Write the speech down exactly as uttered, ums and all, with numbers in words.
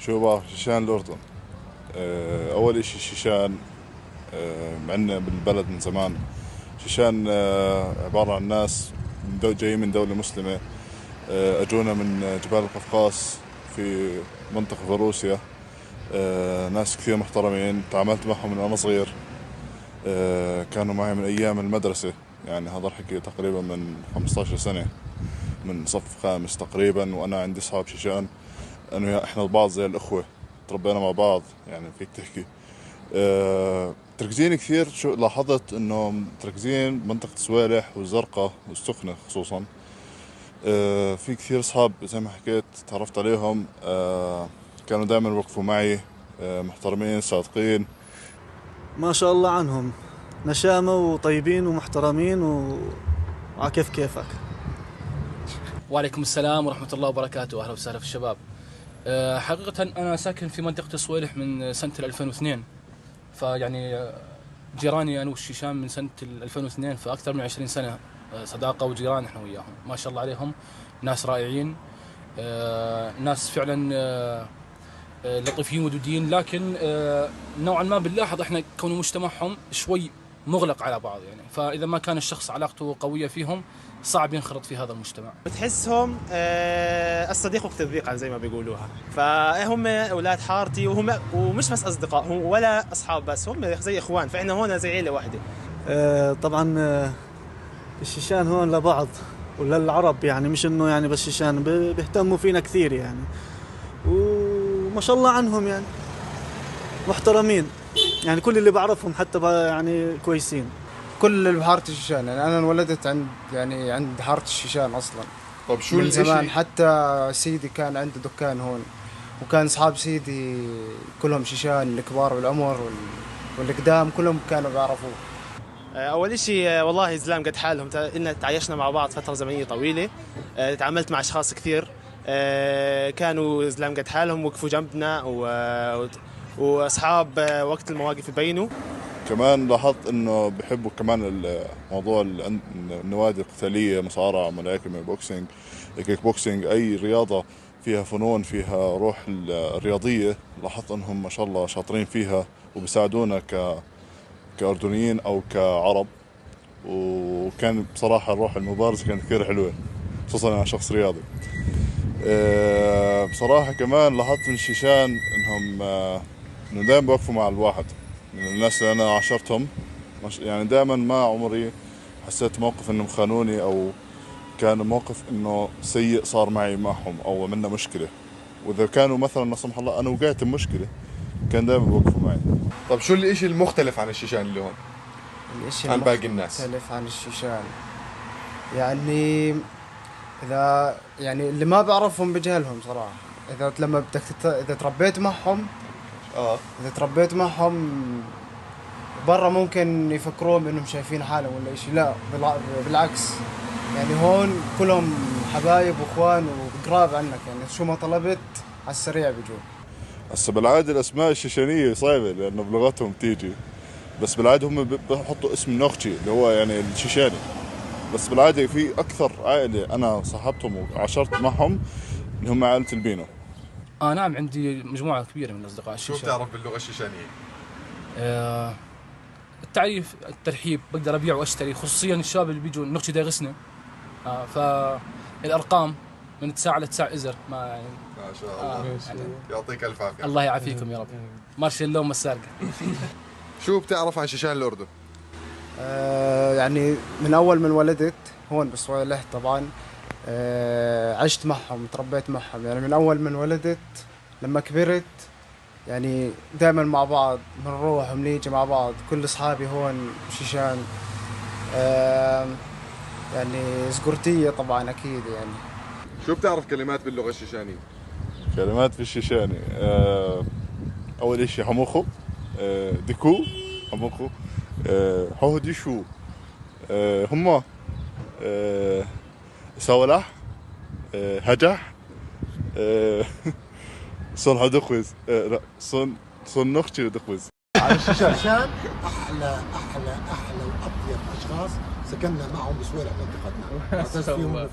شباب شيشان الأردن. آه، أول إشي شيشان، آه، عنا بالبلد من زمان. شيشان، آه، عبارة عن ناس من دو-، جايين من دولة مسلمة. آه، أجونا من جبال القفقاس في منطقة في روسيا. آه، ناس كثير محترمين، تعاملت معهم من وأنا صغير. آه، كانوا معي من أيام المدرسة. يعني هذا الحكي تقريبًا من خمستاش سنة، من صف خامس تقريبًا، وأنا عندي أصحاب شيشان، أنا ويا إحنا البعض زي الأخوة، تربينا مع بعض، يعني فيك تحكي. آه، تركزين كثير، شو لاحظت إنه تركزين منطقة سويلح والزرقاء والسخنة خصوصًا. آه، في كثير أصحاب زي ما حكيت تعرفت عليهم، آه، كانوا دائمًا يوقفوا معي، آه، محترمين، صادقين. ما شاء الله عنهم، نشامة وطيبين ومحترمين و-، وعكيف كيفك. وعليكم السلام ورحمة الله وبركاته، أهلا وسهلا في الشباب. آه، حقيقة أنا ساكن في منطقة الصويلح من سنة ألفين واثنين، فيعني، آه، جيراني أنا والشيشان من سنة ألفين واثنين، فأكثر من عشرين سنة، آه، صداقة وجيران إحنا وياهم، ما شاء الله عليهم، ناس رائعين، آه، ناس فعلًا، آه، آه، لطيفين ودودين، لكن، آه، نوعًا ما بنلاحظ إحنا كون مجتمعهم شوي مغلق على بعض، يعني، فإذا ما كان الشخص علاقته قوية فيهم، صعب ينخرط في هذا المجتمع. بتحسهم، آه، الصديق وقت الضيق، زي ما بيقولوها. فهم أولاد حارتي، وهم، ومش بس أصدقاء، هم ولا أصحاب بس، هم زي إخوان، فإحنا هون زي عيلة واحدة. آه، طبعًا، آه، الشيشان هون لبعض وللعرب، يعني، مش إنه، يعني، بس شيشان، ب-، بيهتموا فينا كثير، يعني. وما شاء الله عنهم، يعني، محترمين. يعني، كل اللي بعرفهم حتى ب-، يعني، كويسين. كل اللي بحارة الشيشان، يعني، أنا انولدت عند، يعني، عند حارة الشيشان أصلًا. طب شو من الإشي؟ زمان، حتى سيدي كان عنده دكان هون، وكان أصحاب سيدي كلهم شيشان، الكبار بالعمر وال-، والقدام كلهم كانوا بيعرفوه. آه، أول إشي، آه، والله زلام قد حالهم، تا-، إلنا تعايشنا مع بعض فترة زمنية طويلة. آه، تعاملت مع أشخاص كثير، آه، كانوا زلام قد حالهم، وقفوا جنبنا و-، وت-، وأصحاب، آه، وقت المواقف يبينوا. كمان لاحظت إنه بيحبوا كمان ال-، موضوع ال-، النوادي القتالية، مصارعة، ملاكمة، بوكسينج، كيك بوكسينج، أي رياضة فيها فنون، فيها روح ال-، الرياضية. لاحظت إنهم ما شاء الله شاطرين فيها وبيساعدونا ك-، كأردنيين أو كعرب. وكان بصراحة روح المبارزة كانت كثير حلوة، خصوصًا أنا شخص رياضي. آه، بصراحة كمان لاحظت من الشيشان إنهم، آه، إنه دايمًا بوقفوا مع الواحد. من الناس اللي أنا عاشرتهم، مش-، يعني، دايمًا ما عمري حسيت موقف إنهم خانوني أو كان موقف إنه سيء صار معي معهم أو عملنا مشكلة. وإذا كانوا مثلًا، لا سمح الله، أنا وقعت بمشكلة، كان دايمًا بوقفوا معي. طب شو الإشي المختلف عن الشيشان اللي هون؟ الإشي عن باقي الناس؟ المختلف عن الشيشان، يعني، إذا، يعني، اللي ما بعرفهم بجهلهم صراحة. إذا لما بدك تت-، إذا تربيت معهم، آه. إذا تربيت معهم برا ممكن يفكرون إنهم شايفين حالهم ولا إشي. لا، بالع-، بالعكس. يعني، هون كلهم حبايب وإخوان وقراب عنك، يعني، شو ما طلبت على السريع بيجوا. هسه بالعادة الأسماء الشيشانية صعبة لأنه بلغتهم تيجي، بس بالعادة هم ب-، بحطوا اسم نوخجي اللي هو يعني الشيشاني. بس بالعادة في أكثر عائلة أنا صاحبتهم وعاشرت معهم اللي هم عائلة البينو. آه، نعم، عندي مجموعة كبيرة من الأصدقاء شو الشيشان. بتعرف باللغة الشيشانية؟ آه، التعريف، الترحيب، بقدر أبيع وأشتري، خصوصيًا الشباب اللي بيجوا نوخجي داغسنة. آه، فالأرقام من تسعة لتسعة إزر، ما يعني. ما شاء آه، الله. يعني. يعطيك ألف عافية. الله يعافيكم يا رب. مارشال لو مسارقة. شو بتعرف عن شيشان الأردن؟ آه، يعني من أول ما انولدت هون بالصويلح طبعًا. آه، عشت معهم، تربيت معهم، يعني من أول ما انولدت لما كبرت، يعني دايمًا مع بعض، بنروح وبنيجي مع بعض، كل أصحابي هون شيشان. آم، يعني زقورتية طبعًا أكيد يعني. شو بتعرف كلمات باللغة الشيشانية؟ كلمات بالشيشاني. آه، أول إشي حموخو، آه، ديكو، حموخو، آه، حوه ديشو، آه، هما، آه، سولح، آه، هجح، آه، صون حدقوز، آه، لا، صون، صون نخشي دقوز. على الشيشان. شيشان أحلى، أحلى، أحلى وأطيب أشخاص سكننا معهم بسويلح منطقتنا. ما شاء الله.